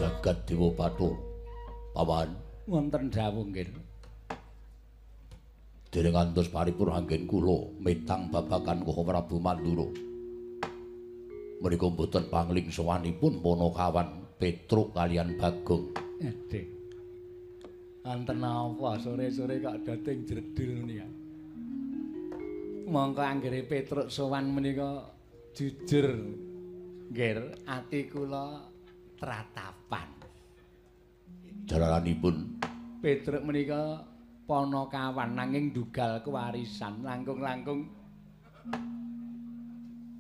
Jagat Dewa Bathara. Paman, wonten dawuh nggih. Dereng ngantos paripurna anggen kula mitang babagan Koko Prabu Mandura. Menika mboten panglingsawanipun Panakawan Petruk kalian Bagong. Edhe. Wonten napa sore-sore kok dating jredul menika. Mongko anggere Petruk sowan menika jujur nggih ati kula tratapan. Jalaranipun Petruk menika Panakawan nanging ndugal kewarisan langkung-langkung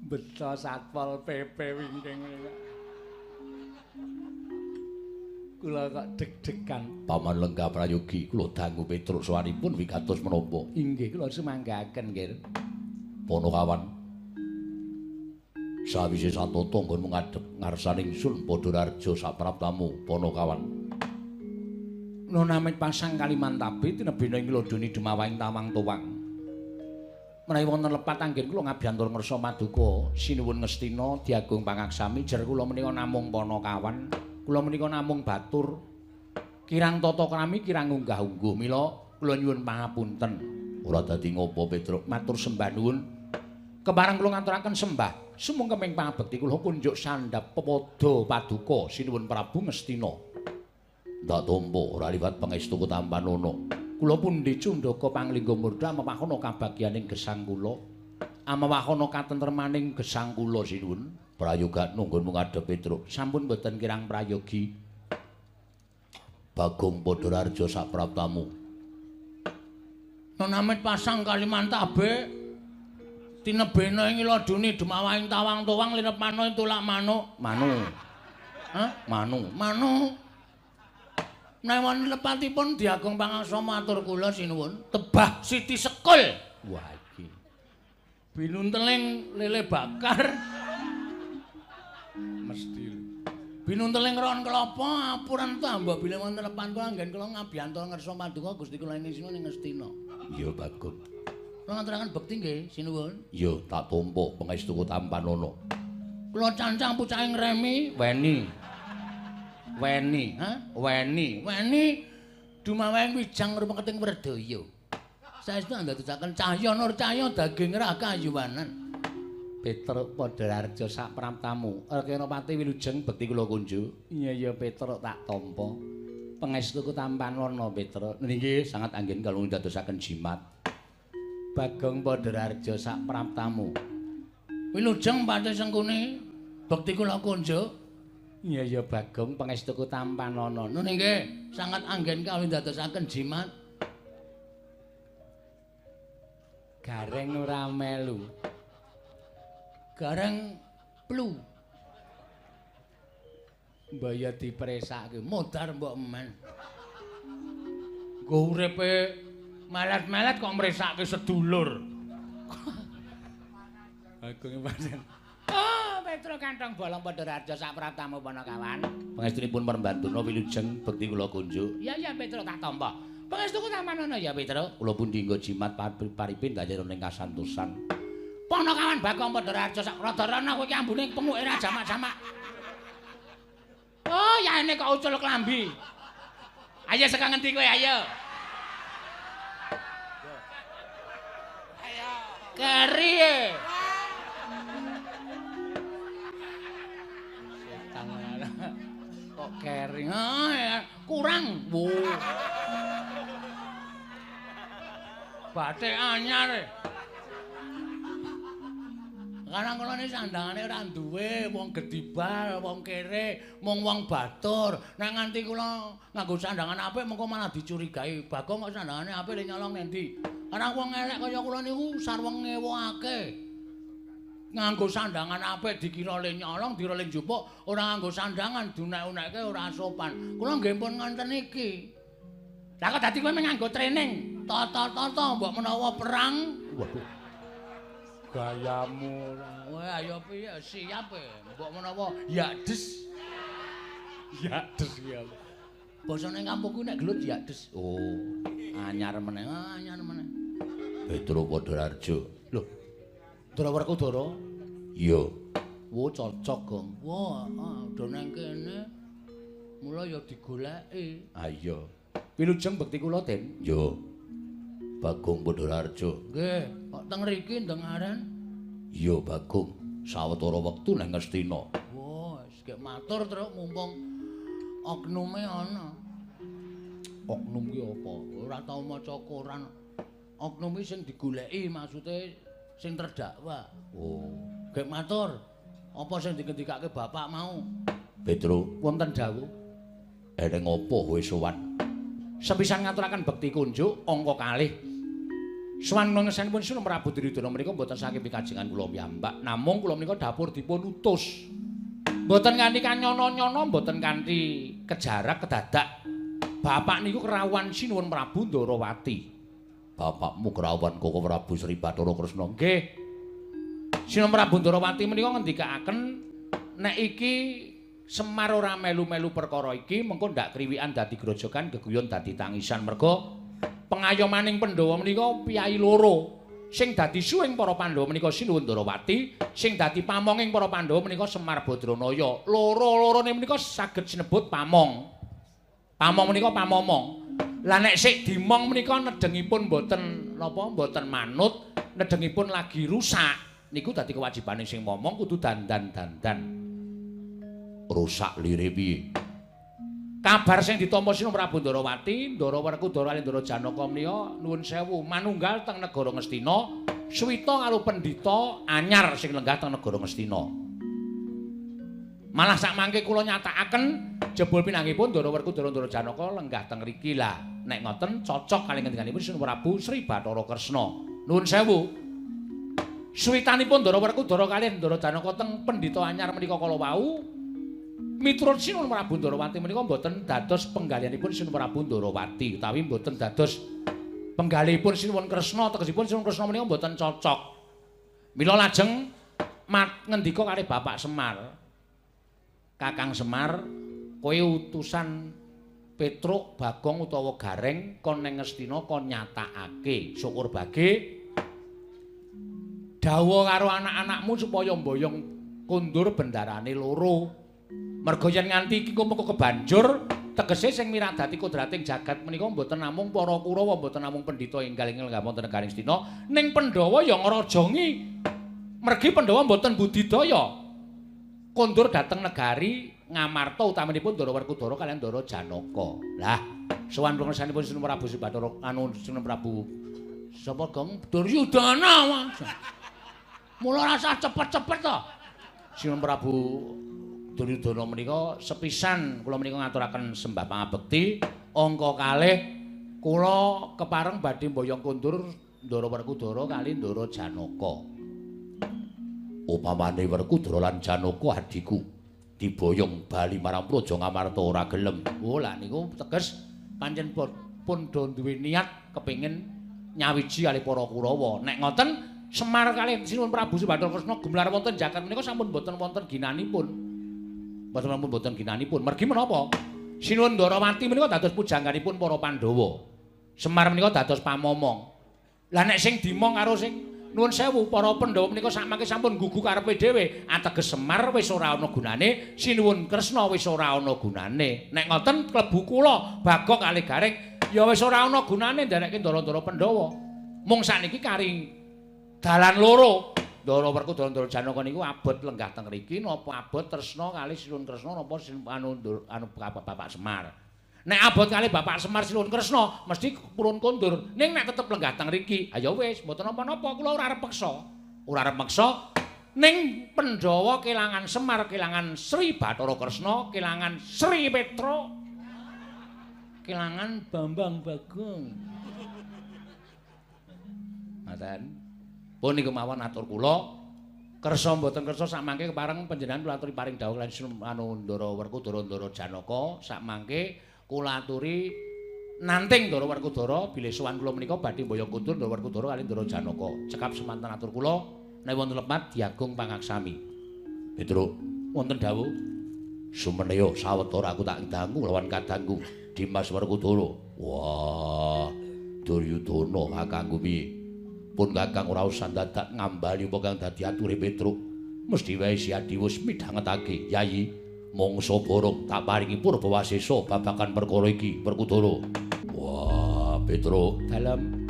beto Satpol PP wingking menika. Kula kok deg-degan. Paman Lenggah Prayogi kula dangu Petruk sowanipun wigatos menapa? Inggih kula sumanggaken nggih. Panakawan sawise satata nggon ngadhep ngarsaning sun Padhararja sapraptamu Panakawan. Nunamit pasang Kalimantabe tinebena ing lodoni dumawahing tawang tuwang. Menawi wonten lepat anggen kula ngabyantur ngersa maduka sinuwun Ngastina diagung pangaksami jer kula menika namung Panakawan, kula menika namung batur. Kirang tata krami kirang unggah-ungguh mila kula nyuwun pangapunten. Ora dadi ngopo Petruk, matur sembah nuwun. Kepareng kula ngaturaken sembah sumungkeming pangabekti kula kunjuk sandhap pepada paduka sinuwun Prabu Ngastina. Ndak tampa ora liwat pangestu tampanana. Kula pundi cundaka panglingga murda amewahana kabagyaning gesang kula. Amewahana katentremaning gesang kula sinuwun. Prayoga nunggun ngadhep Petruk. Sampun boten kirang prayogi. Bagong Padhararja sapraptamu. Nunamit pasang Kalimantabe tinebena ing lodone dumawahing tawang-tuwang linepana ing tulak manuk. Manu. Hah? Manu. Manu. Menawi lepatipun diagung pangaksa matur kula sinuwun tebah Siti Sekul. Wah iki. Binunteling lele bakar. Mesti. Binunteling ron kelapa apuran tambah bilih wonten lepan kula anggen kula ngabyanto ngersa paduka Gusti kula ing sinuwun ing Ngastina. Iya Bagong. Kula ngaturaken bekti nggih sinuwun. Iya tak tampa pangestuku tampanana. Kula cancang pucake ngremi weni. Weni, ha? Weni, weni dumawahing wijang rumeketing werdaya. Saestu andadosaken cahya nur cahya daging rakayuwanan. Petruk Padhararja sapraptamu. Rekenapati wilujeng bekti kula kunjuk. Iya iya Petruk tak tampa. Pangestuku tampanana Petruk. Nggih sangat anggen kula ndadosaken jimat. Bagong Padhararja sapraptamu. Wilujeng Patih Sengkuni bekti kula kunjuk. Iya ya Bagong pangestuku tampanana. Nun nggih, sangat anggen kawula ndadosaken jimat. Gareng ora melu. Gareng plu. Mbaya dipresake modar mbok emen. Nggo uripe melet-melet kok mresake sedulur. Bagong pancen. Petro kantong bolong Padhararja sapraptamu Panakawan. Pangestunipun Permbantuna wilujeng bekti kula kunjuk. Ya ya Petro tak tampa. Pangestuku tampanana ya Petro. Kula pundi nggo jimat paripin dayana ing kasantosan. Panakawan Bagong Padhararja sak rada-rana kowe iki ambune penguke ra jamak-jamak. Oh, yaene kok ucul klambi. Ayo saka ngendi kowe ayo. Ayo. Keri e. Kok keri kurang. Wo. Batik anyar. Karang kula niki sandangane ora duwe, wong gedibal, wong kere, mung wong batur. Nek nganti kula nganggo sandangan apik mengko malah dicurigai. Bagong kok sandangane apik le nyolong nendi. Karang wong elek kaya kula niku sarwa ngewokake. Nganggo sandangan apik dikira le nyolong, dikira le njupuk, ora nganggo sandangan dunek-unekke ora sopan. Kula nggih pun ngonten iki. Lah kok dadi kowe nganggo training, tata-tata mbok menawa perang. Waduh. Gayamu ora. Kowe ayo piye siap e. Mbok menawa ya des. Ya des ya. Basane kampungku nek gelut ya des. Oh, anyar meneh, anyar meneh. Petro Padhararja. Lho. Ndara Werkudara? Iya. Wo cocok, Gong. Wah, do nang kene. Mula ya digoleki. Ha iya. Wilujeng bekti kula, Den. Yo. Bagong Pandharaharja. Nggih, kok teng mriki ndengaren? Iya, Bagong. Sawetara wektu nang Ngastina. Wah, wis gek matur truk mumpung oknume ana. Oknum ki apa? Ora tau maca koran. Oknum ki sing digoleki maksude sing terdakwa. Oh, gek matur. Apa sing digendikake bapak mau? Petro, wonten dawuh. Eneng apa kowe sowan? Sepisan ngaturaken bekti kunjuk angka kalih. Sowan ngesanipun Sinuwun Prabu Duryudana menika mboten saking pikajengan kula piyambak, namung kula menika dapur dipun utus. Mboten kanthi kanyono-nyono, mboten kanthi kejarak kedadak. Bapak niku kerawuhan Sinuwun Prabu Ndarawati. Bapakmu kerawuhan Koko Prabu Sri Bathara Kresna? Nggih. Sinuwun Prabu Ndarawati menika ngendikaaken nek iki Semar ora melu-melu perkara iki mengko ndak kriwikan dadi grojogan geguyon dadi tangisan merga pengayomaning Pandhawa menika piyayi loro. Sing dadi suwing para Pandhawa menika Sinuwun Ndarawati, sing dadi pamonging para Pandhawa menika Semar Badranaya. Loro-lorone menika saged sinebut pamong. Pamong menika pamomong. Lah nek sik dimong menika nedengipun mboten napa mboten manut, nedengipun lagi rusak. Niku dadi kewajibane sing momong kudu dandan-dandan. Rusak lire piye? Kabar sing ditampa Sinuwun Prabu Ndarawati, Ndara Werkudara lan Ndara Janaka menika nuwun sewu manunggal teng negara Ngastina, suwita karo pendhita anyar sing lenggah teng negara Ngastina. Malah sakmangke kula nyatakaken jebul pinanggihipun Ndara Werkudara Ndara Janaka lenggah teng mriki lah. Nek ngoten cocok kali ngendikanipun Sinuwun Prabu Sri Bathara Kresna. Nuwun sewu. Suwitanipun Ndara Werkudara kalih Ndara Janaka teng pendhita anyar menika kala wau miturut Sinuwun Prabu Ndarawati menika mboten dados penggalihanipun Sinuwun Prabu Ndarawati utawi mboten dados penggalihipun Sinuwun Kresna, tegesipun Sinuwun Kresna menika mboten cocok. Mila lajeng ngendika kalih Bapak Semar. Kakang Semar, kowe utusan Petruk, Bagong utawa Gareng kon nang Ngastina kon nyatakake syukur bage dawuh karo anak-anakmu supaya mboyong kondur bendarane loro. Merga yen nganti iki mengko kebanjur, tegese sing miradati kodrating jagat menika mboten namung para Kurawa, mboten namung pendhita enggal ing lenggah wonten negari Ngastina, ning Pandhawa ya ngrajangi. Mergi Pandhawa mboten budidaya. Kondur dhateng negari Ngamarta utaminipun Ndara Werkudara kaliyan Ndara Janaka. Lah, sowan pangesanipun Sinuwun Prabu Sri Bathara anu Sinuwun Prabu sapa Gong Duryudana. Mula rasah cepet-cepet to. Sinuwun Prabu Duryudana menika sepisan kula menika ngaturaken sembah pangabekti angka kalih kula kepareng badhe mboyong kondur Ndara Werkudara kali Ndara Janaka. Upamane Werkudara lan Janaka adhiku diboyong bali marang Praja Ngamarta ora gelem. Oh lah niku teges pancen pun do duwe niat kepengin nyawiji kalih para Kurawa. Nek ngoten Semar kalih Sinuwun Prabu Sri Bathara Kresna gemelar wonten jagat menika sampun boten wonten ginanipun. Mboten namung boten ginanipun. Mergi menapa? Sinuwun Ndarawati menika dados pujangganipun para Pandhawa. Semar menika dados pamomong. Lah nek sing dimong karo sing nuwun sewu para Pandhawa menika sakmangke sampun gugu karepe dhewe, ateges Semar wis ora ana gunane, Sinuwun Kresna wis ora ana gunane. Nek ngoten klebu kula Bagong kalih Gareng ya wis ora ana gunane nderekke ndara-ndara Pandhawa. Mung sakniki kari dalan loro. Ndara Werkudara Ndara Janaka niku abot lenggah teng mriki napa abot tresna kalih Sinuwun Kresna napa anu anu Bapak Semar. Nek abot kalih Bapak Semar Sinuwun Kresna mesti purun kondur. Ning nek tetep lenggah teng mriki, ha ya wis mboten napa-napa kula ora arep peksa. Ora arep meksa ning Pandhawa kelangan Semar, kelangan Sri Bathara Kresna, kelangan Sri Petruk, kelangan Bambang Bagong. Ngaten. Pun niku mawon atur kula. Kersa mboten kersa sakmangke kepareng panjenengan kula aturi paring dawuh lan anu Ndara Werkudara Ndara Janaka sakmangke kula aturi nanting Ndara Werkudara bilih sowan kula menika badhe mboyong kondur Ndara Werkudara kalih Ndara Janaka. Cekap semanten atur kula nek wonten lepat diagung pangaksami. Petruk, wonten dawuh. Sumeneya sawetara aku tak dangu lawan kadangku Dimas Werkudara. Wah, Duryudana kakangku piye? Pun kakang ora usah dadak ngambali apa kang dadi ature Petruk. Mesti wae si Adi wis midhangetake, Yayi. Mangsa borong tak paringi purbawasesa babagan perkara iki, Werkudara. Wah, Petruk, Dalem.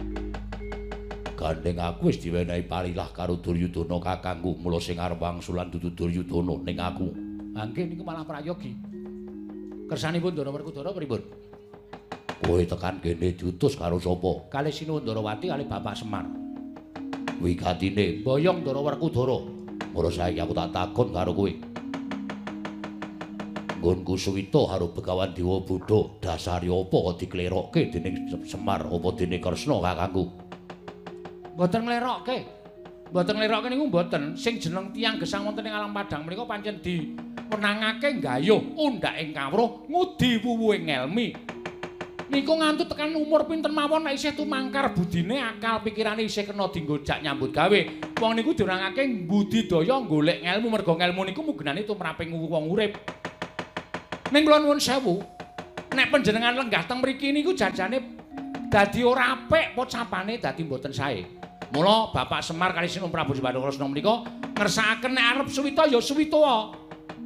Gandeng aku wis diwenehi parilah karo Duryudana kakangku, mula sing arep wangsulan dudu Duryudana ning aku. Ha nggih niku malah prayogi. Kersanipun Ndara Werkudara pripun? Kowe tekan kene diutus karo sapa? Kalih Sinuwun Ndarawati kalih Bapak Semar. Wigatine boyong Ndara Werkudara. Mula saiki aku tak takon karo kowe. Nggonku suwita karo Begawan Dewa Buddha, dasare apa kok diklerokke dening Semar apa dene Kresna kakangku? Mboten nglerokke. Mboten nglerokke niku mboten. Sing jeneng tiyang gesang wonten ing alam padhang menika pancen diwenangake nggayuh undhaking kawruh ngudi wuwuhing ngelmi. Niku nganti tekan umur pinten mawon nek isih tumangkar budine akal pikirane isih kena dienggo jak nyambut gawe. Wong niku diwenangake budidaya golek ngelmu merga ngelmu niku mugenane tumraping wong urip. Ning kula nuwun sewu, nek panjenengan lenggah teng mriki niku janjane dadi ora apik pocapane dadi mboten sae. Mula Bapak Semar kalih Sinuwun Prabu Bathara Kresna menika ngersakaken nek arep suwita ya suwita.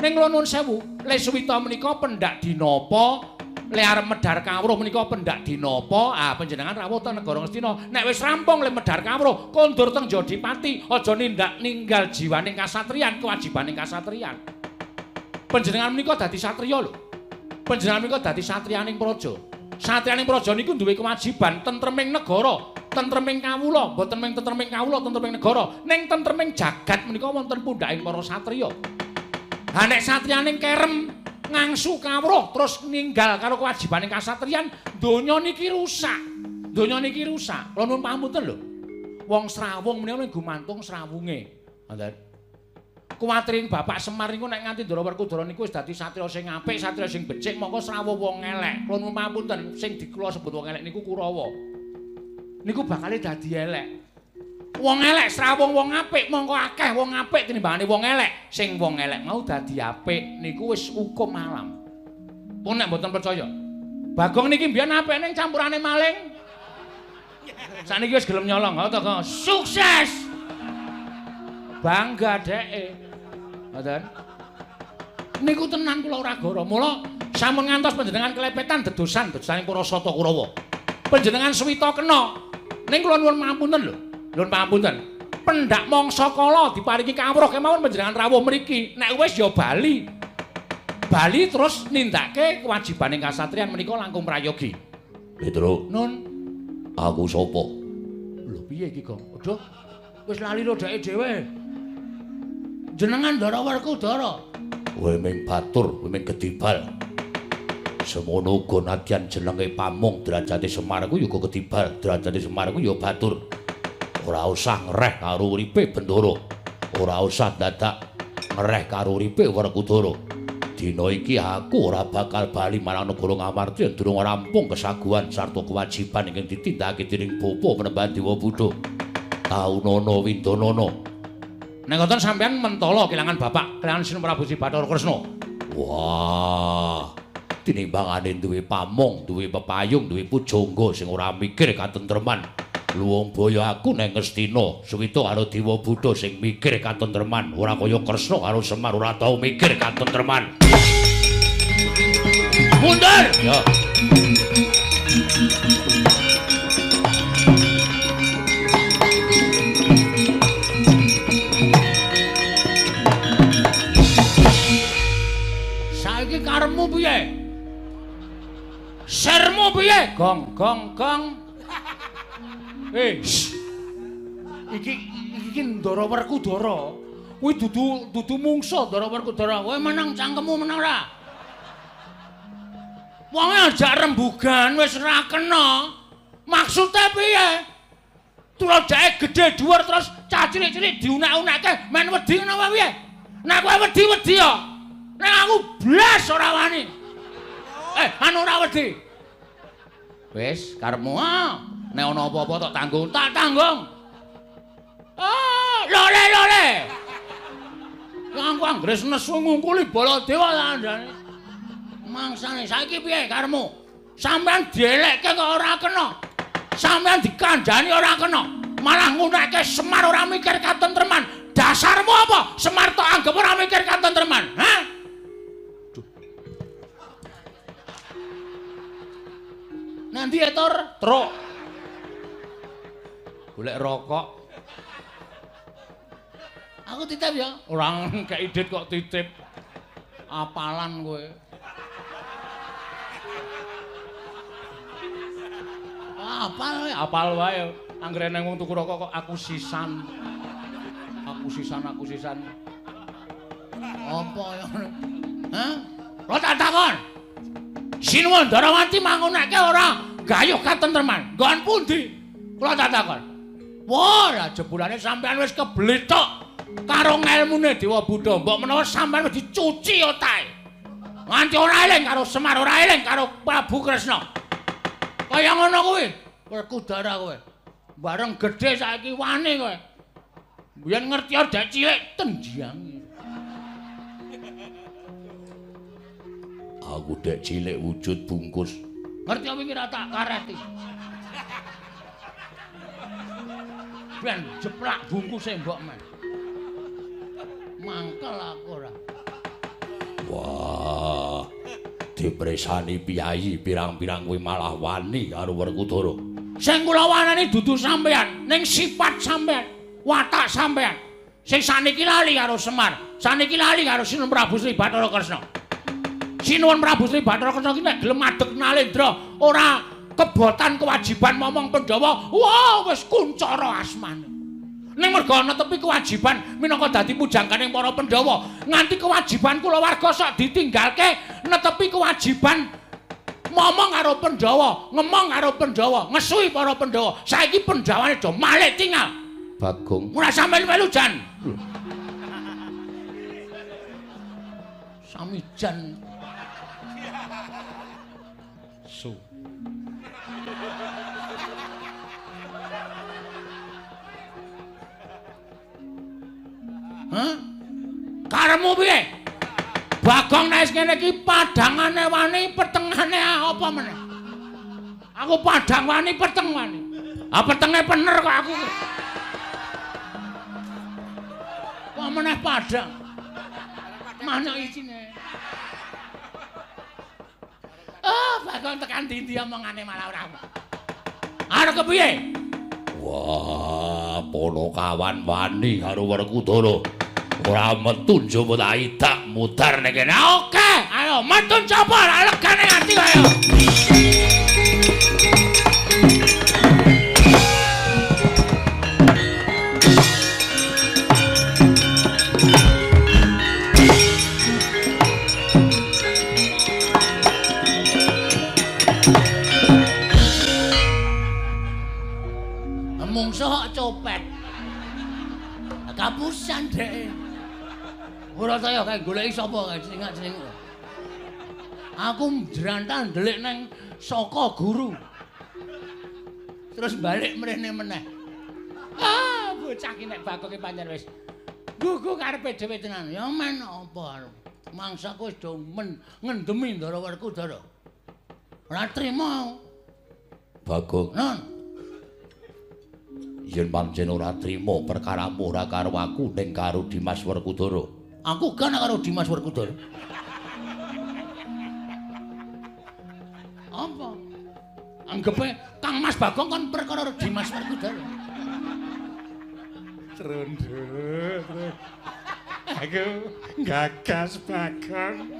Ning kula nuwun sewu, le suwita menika pendak dinapa? Le arep medhar kawruh menika pendak dinapa? Ah panjenengan rawuh teng negara Ngastina. Nek wis rampung le medhar kawruh, kondur teng Jodipati, aja nindak ninggal jiwaning kasatriyan, kewajibaning kasatriyan. Panjenengan menika dadi satriya lho. Panjenengan menika dadi satriyaning praja. Satriyaning praja niku duwe kewajiban tentreming negara, tentreming kawula, mboten mung tentreming kawula, tentreming negara, ning tentreming jagat menika wonten pundhaking para satriya. Ha nek satriyaning kerem ngangsu kawruh terus ninggal karo kewajibaning kasatriyan, donya niki rusak. Donya niki rusak. Kula nuwun pamunten lho. Wong srawung menika gumantung srawunge. Ngoten. Kuwatiring Bapak Semar niku nek nganti Ndara Werkudara niku wis dadi satriya sing apik, satriya sing becik, mongko srawuh wong elek. Kula nuwun pamunten, sing dikula sebut wong elek niku Kurawa. Niku bakale dadi elek. Wong elek srawung wong apik, mongko akeh wong apik tinimbangane wong elek. Sing wong elek mau dadi apik niku wis hukum alam. Pun nek mboten percaya. Bagong niki mbiyen apik ning campurane maling. Sakniki wis gelem nyolong, ha to, sukses. Bangga dheke. Ngoten. Niku tenan kula ora goro. Mula sampun ngantos panjenengan kelepetan dedosan dedosaning para sata Kurawa. Panjenengan suwita kena. Ning kula nuwun pangapunten lho. Nuwun pangapunten. Pendak mangsa kala diparingi kawruh kemawon panjenengan rawuh mriki. Nek wis ya bali. Bali terus nindakake kewajibaning kasatriyan menika langkung prayogi. Petruk. Nun, aku sapa? Lho piye iki, Gong? Aduh. Wis lali rodake dhewe. Jenengan Ndara Werkudara. Kowe ming batur, kowe ming gedibal. Semono uga nadyan jenenge pamong derajate Semar ku ya uga gedibal, derajate Semar ku ya batur. Ora usah ngereh karo uripe Bendara. Ora usah dadak ngereh karo uripe Werkudara. Dina iki aku ora bakal bali marang negara Ngamarta yen durung rampung kesaguhan sarta kewajiban ingkang ditindakake dening Bapa Panembahan Dewa Buddha. Taunana windanana. Nek ngoten sampeyan mentala kelangan bapak, kelangan Sinuwun Prabu Bathara Kresna. Wah, tinimbangane duwe pamong, duwe pepayung, duwe pujangga sing ora mikir katentreman. Luwung boyo aku neng Ngastina, suwita karo Dewa Buddha sing mikir katentreman, ora kaya Kresna karo Semar ora tau mikir katentreman. Mundur! Ya. Saiki karepmu piye? Sermu piye? Gong gong gong. Iki iki Ndara Werkudara. Kuwi dudu mungsa Ndara Werkudara. Kowe meneng cangkemmu meneng ora? Wonge ajak rembugan wis ora kena. Maksude piye? Tulajake gedhe dhuwur terus cah cilik-cilik diunak-unakke men wedi ngono apa piye? Nek kowe wedi-wedi ya. Nek aku blas ora wani. Anu ora wedi. Wis karepmu ah. Nek ana apa-apa tak tanggung, tak tanggung. Ah, lole lole. Aku anggere nesu ngungkuli Baladewa kandhane. Mangsane saiki piye karepmu? Sampeyan dielekke kok ora kena. Sampeyan dikandhani ora kena. Malah ngunekke Semar ora mikir katentreman. Dasarmu apa? Semar tok anggep ora mikir katentreman. Hah? Endi e, Tur? Truk. Golek rokok. Aku titip ya. Ora kei dit kok titip. Apalan kowe. Apal wae, apal wae. Anggere nang wong tuku rokok kok aku sisan. Aku sisan, aku sisan. Apa ya? Hah? Lo tak takon. Sinuwun Darawati mangunake ora gayuh katentreman. Nggon pundi? Kula tak takon. Wah, lah jebulane sampean wis keblethok karo ngelmune Dewa Buddha. Mbok menawa sampean wis dicuci otake. Nganti ora eling karo Semar, ora eling karo Prabu Kresna. Kaya ngono kuwi, Werkudara kowe. Bareng gedhe saiki wani kowe. Biyen ngerti dek cilik tendhiange. Aku dek cilik wujud bungkus. Ngerti wingi ra tak kareti. Ben jeplak bungkuse mbok men. Mangkel aku ora. Wah, dipresani piyayi pirang-pirang kuwi malah wani karo Werkudara. Sing kula wanani dudu sampean, ning sifat sampean, watak sampean. Sing saniki lali karo Semar, saniki lali karo Sinuwun Prabu Sri Bathara Kresna. Sinuwun Prabu Sri Bathara Kresna ki nek gelem madeg nalendra, ora kebotan kewajiban momong Pandhawa, wah wis kuncara asmane. Ning merga netepi kewajiban minangka dadi pujangganing para Pandhawa, nganti kewajiban kulawarga sok ditinggalke netepi kewajiban momong karo Pandhawa, ngemong karo Pandhawa, ngesuhi para Pandhawa. Saiki Pandhawane do malik tinggal. Bagong ora sampe melu jan. Sami jan. Su. Hah? Karepmu piye? Bagong nek ngene iki padhangane wani, petengane apa meneh? Aku padhang wani, peteng wani. Ah petenge pener kok aku. Kok meneh padhang? Mana isine? Ah, Bagong tekan ndi-ndi omongane malah ora. Arep kepiye? Wah, Ponokawan wani karo Werkudara. Ora metu njaba tak mudar nek kene. Oke, ayo metu njaba legane ati ayo. Mungsuh kok copet. Kapusan dhek. Ora saya kae goleki sapa kae jeneng-jeneng. Aku jrantan ndelik nang saka guru. Terus balik mrene meneh. Ah, bocah ki nek bakoke pancen wis gugu karepe dhewe tenan. Ya men apa arep. Mangsaku wis do ngendemi Ndara Werkudara. Ora trima. Bagong. Non. Yen pancen ora trima perkaramu ora karo aku ning karo Dimas Werkudara. Aku gak karo Dimas Werkudara. Apa? Anggepe Kang Mas Bagong kon perkara Dimas Werkudara. Trunduk. Aku gagas Bagong.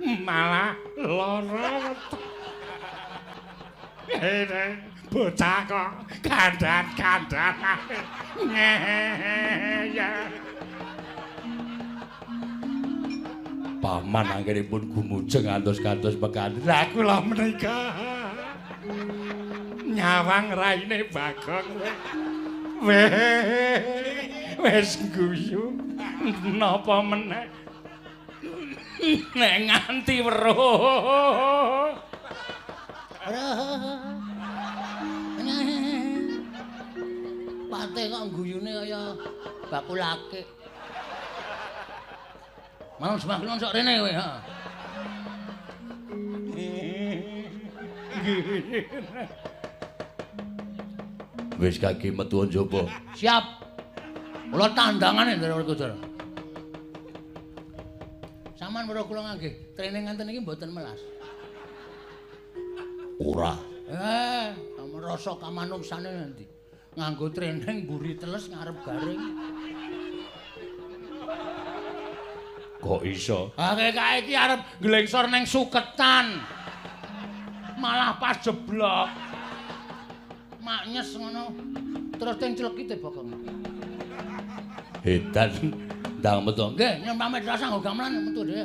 Malah lara. Bocah kok kandhan-kandhan. Ya. Paman anggenipun gumujeng antos-kantos mekaten. Lah kula menika nyawang raine Bagong. Wis guyu napa meneh nek nganti weruh. Pate kok guyune kaya bakul akik. Mau semaklon sok rene kowe, ha. Wis kaki metu njaba. Siap. Kula tandangane Ndara Werkudara. Saman weruh kula nggih, training nganten iki mboten melas. Ora. Rasa kamanungsane nanti. Nganggo training mburi teles ngarep garing. Kok iso? Ah, kae iki arep nglengsor ning suketan. Malah pas jeblok. Maknyes ngono. Terus teng clekite Bagong. Edan ndang metu. Nggih, nyun pamit rasa nggo gamelan metu dhewe.